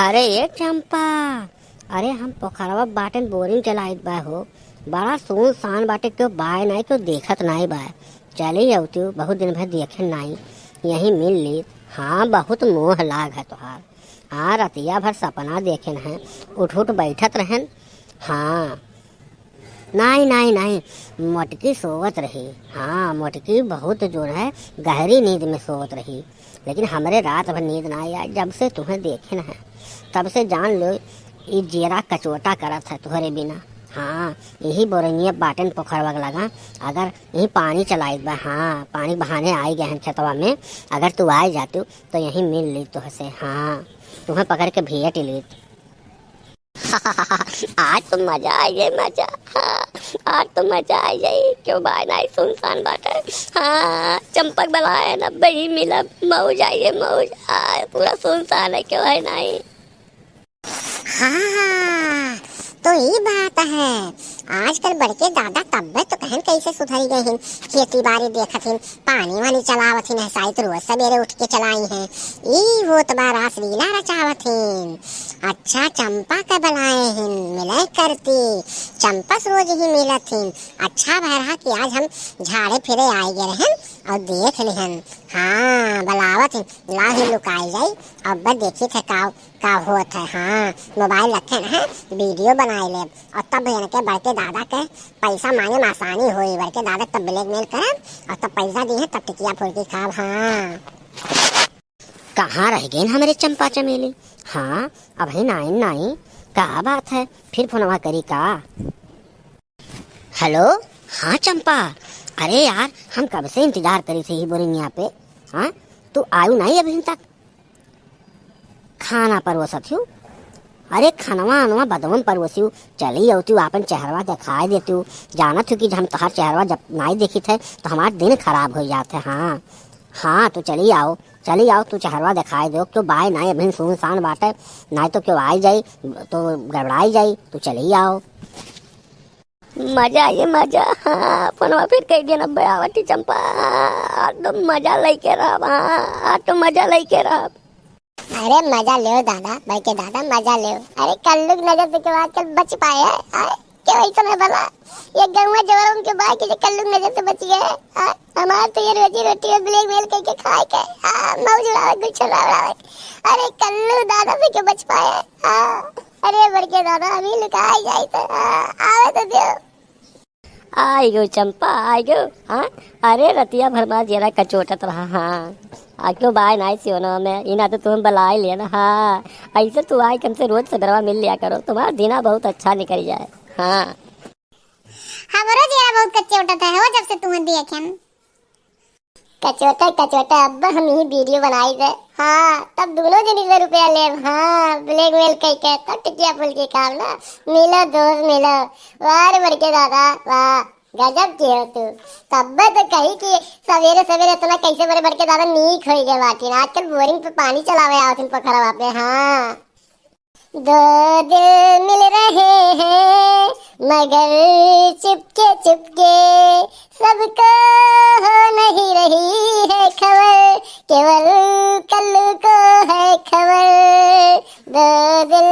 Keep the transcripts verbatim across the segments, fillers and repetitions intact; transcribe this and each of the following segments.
अरे ए चंपा, अरे हम पोखरवा बाटेन बोरिंग चलाइत बा हो, बड़ा सुनसान बाटे, केहू बाय नाई, केहू देखत नाई बा। चली अउतू, बहुत दिन भर देखेन नाई, यहीं मिल ली। हाँ, बहुत मोह लाग है तोहार। हाँ, रतिया भर सपना देखेन है, उठ उठ बैठत रहेन। हाँ, नाई, नाई, नाई, मोटकी सोवत रही। हाँ, मोटकी बहुत जोन है, गहरी नींद में सोवत रही, लेकिन हमरे रात भर नींद ना आया, जब से तुहें देखेन है, तब से जान लो, ई जियरा कचोटा करत है तुहरे बिना। हाँ, यही बोरनिया बाटेन पोखरवा के लगा, अगर यही पानी चलाइत बा, हाँ, पानी बहाने आई गए हैं खेतवा में, अगर तू आए जातू, तो यहीं मिल ली तुहसे, हाँ, तुहें पकड़ के भेंट लीत। आज तो मजा आई गए, मजा। हाँ, आज तो मजा आई गए, केहू बाय नाई, सुनसान बाटे। हाँ, चंपक बलाए ना, बही मिला, मौज आई गए, मौज। आ, पूरा सुनसान है, केहू है नाई। हाँ, तो ई बात है, आजकल बड़के दादा तब्बे तो कहन कैसे सुधरी गए हैं, खेती बाड़ी देखत हैं, पानी वानी चलावत हिन, शायद रोज सबेरे उठ के चलाई हैं। ई वो तो बा रासलीला रचावत हिन। अच्छा, चंपा के बलाए हिन, मिले करती। चंपा से रोज ही मिलत हिन। अच्छा भय रहा कि आज हम झाड़े फिरे आए गए रहन और देख लिहन। हाँ, बलावत हिन, लाही लुकाई जाई। अब देखी थे का का होत है। हाँ, मोबाइल रखे न है, वीडियो बनाए लेब और तब इनके बड़के दादा के पैसा मांगे में आसानी होई। बड़के दादा तब ब्लैकमेल करब और तब पैसा दी है, तब टिकिया फुल्की खाब। हाँ, कहाँ रह गई हमरे चंपा चमेली? हाँ, अबहिन आइन नाई, का बात है, फिर फोनवा करी का? हेलो, हाँ चंपा, अरे यार, हम कब से इंतजार करी थे ही बोरिंगिया पे। हाँ, तू आयु नाई अबहिन तक। खाना परोसत हूँ। अरे खनवा अनवा बदवन परोसियो, चली अउतू, आपन चेहरवा देखाए देतू। जानत हूँ कि हम तोहार चेहरवा जब नाई देखित है तो हमार दिन खराब हो जात है। हाँ, हाँ, तू चली आओ, चली आओ, तू चेहरवा देखाए दो। क्यों बाय नाई अभी सुनसान बाटे, नाई तो क्यों आई जाई तो गड़बड़ाई जाई, तू चली आओ। मजा आई मजा। हाँ, फोनवा फिर कई दिन अब आवटी चंपा। आज तो मजा लइके रहब। हाँ, आज तो मजा लइके रहब। अरे मजा लेव दादा, बड़के दादा मजा लेव। अरे कल्लू की नजर से क्यों आजकल बच पाए हैं? आए, क्यों ऐसा में भला? ये गौवा जवरम के बाय के कल्लू की नजर से बच गए हैं? आए, हमार तो ये रोजी रोटी है, ब्लैकमेल करके खाए के। आ, मौज उड़ावे, गुच्छा उड़ावे। अरे कल्लू दादा से क्यों बच पाए हैं? आ, अरे बड़के दादा, अभी लुकाई जाए तो, आ, आवे तो दो। आई गो चंपा, आई गो। हाँ, अरे रतिया भर मा जरा कचोटत रहा। हाँ, आ क्यों बाय नाई सियोना में, इना तो तुम बलाई लिया ना। हाँ, ऐसे तू आई हमसे रोज सबेरवा मिल लिया करो, तुम्हारा दिना बहुत अच्छा निकल जाए। हाँ, हमरो जियरा बहुत कच्चे उठत है हो, जब से तुम्हें देखेन। कचोटा, कचोटा, अब हम ही वीडियो बनाई दे। हाँ, तब दोनों जनी से रुपया लेब। हाँ, ब्लैकमेल कई के, तब टिकिया फुल्की खाब ना। मिलो दोस्त, मिलो। वाह रे बड़के दादा, वाह, गजब के हो तू। तब्बे तो कही कि सवेरे सवेरे इतना कैसे बड़े बड़के दादा नीक होई गए बाटिन। आजकल बोरिंग पे पानी चलावे आवत हैं पोखरवा पे। हाँ। दो दिल मिल रहे हैं मगर चुपके चुपके, सबको हो नहीं रही है खबर, केवल कल्लू को है खबर। दो दिल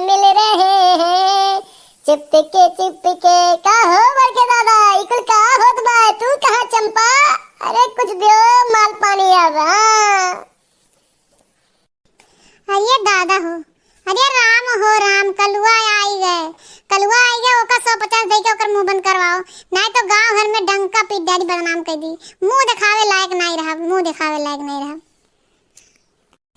मिल रहे हैं चुपके चुपके। का हो बड़के दादा, ई कुल का होत बा? तू कहाँ चंपा? अरे कुछ दियो माल पानी अब। हाँ। अरे दादा हो, अरे राम हो राम, कलुआ आई गए, कलुआ आई गए, ओका सौ पचास दे के ओकर मुंह बंद करवाओ, नाई तो गांव भर में डंका पीट डाली, बदनाम कर दी, मुंह दिखावे लायक नाई रहा, मुंह दिखावे लायक नाई रहा।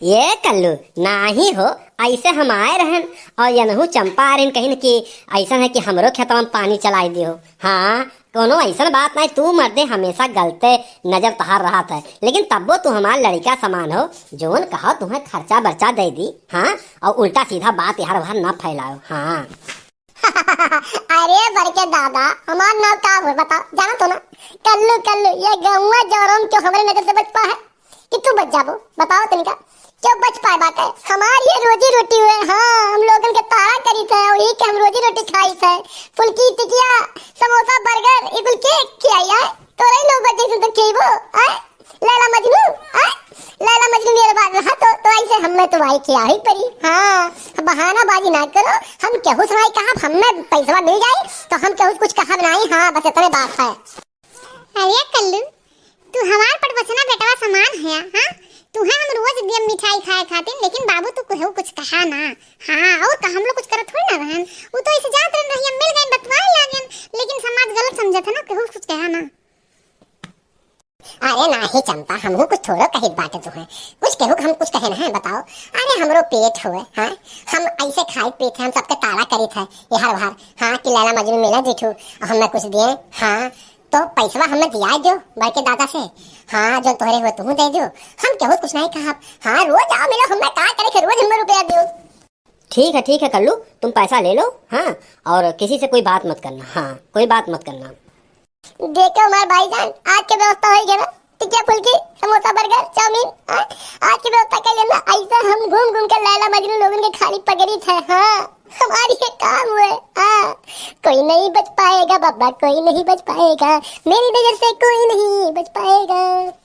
ये कल्लू, नाही हो, ऐसे हम आए रहन और यनहू चंपा आ रहन कहिन कि ऐसा है कि हमरो खेतवा में पानी चलाई दियो। हाँ, कोनो ऐसन बात नाई, तू मर्दे हमेशा गलते नजर तोहार रहत है, लेकिन तब्बो तू हमार लड़िका समान हो, जौन कहो तुम्हें खर्चा बर्चा दे दी, हाँ, और उल्टा सीधा बात यार वहाँ ना फैलाओ, हाँ। अरे बड़के दादा, हमार नाम का हो बताओ, जानत हो ना? कल्लू, कल्लू, ये गौवा जौरम क्यों हमरे नजर से बच पा है? कि तू बच जाबो? बताओ तनिका, क्यों बच पाए बाटे? हमार ये रोजी रोटी हुए, हाँ, हम लोगन के तारा करी थे और ये के हम रोजी रोटी खाई थे। फुल्की, टिकिया, समोसा, बर्गर, ये कुल के खियाई है? तोरे लोग बच्चे से तो खेबो, आए? लैला मजनू, आए? लैला मजनू मेरे बाद रहा तो, तो ऐसे हमें तो भाई खिया ही परी। हाँ, बहानाबाजी ना करो, हम केहू से नाहीं कहब, हमें पैसवा मिल जाई तो हम केहू से कुछ कहब नाहीं। हाँ, बस इतने बात है। अरे कल्लू, तू हमार पटबचना बेटवा समान है, हाँ? तुहे हम रोज दियम मिठाई खाए खातिर, लेकिन बाबू तू केहू कुछ कहा ना। हाँ, और का हम लोग कुछ करत थोड़ी ना रहन। उ तो ऐसे जात रहन रही, हम मिल गए, बतवाए लागन, लेकिन समाज गलत समझत है ना, केहू कुछ कहा ना। अरे नाही चंपा, हमहू कुछ थोड़ो कहित बाटे तुहे, कुछ केहू के हम कुछ कहे ना है, बताओ। अरे हमरो पेट होए, हाँ, हम ऐसे खाइत पीत है, हम सबके ताड़ा करित है, इहर उहर, हाँ, कि लैला मजनू मिला देखू, हमें कुछ दिए, हाँ, तो पैसवा हमें दिया दो बड़के दादा से। हाँ, जो तोहरे हुए तुहू दे दो, हम केहू कुछ नहीं कहब। हाँ, रोज आओ मिलो, हमें का करे के रोज हमें रुपया दो। ठीक है, ठीक है कल्लू, तुम पैसा ले लो, हाँ, और किसी से कोई बात मत करना, हाँ, कोई बात मत करना। देखो हमारे भाईजान, आज के व्यवस्था हो गया ना, टिकिया फुल्की, समोसा, बर्गर, चाउमीन, हाँ, आज की व्यवस्था कर लेना। ऐसे हम घूम घूम के लैला मजनू लोगन के खाली पकड़ी थे, हाँ, हमारी ये काम हुए, हाँ। कोई नहीं बच पाएगा बाबा, कोई नहीं बच पाएगा, मेरी नजर से कोई नहीं बच पाएगा।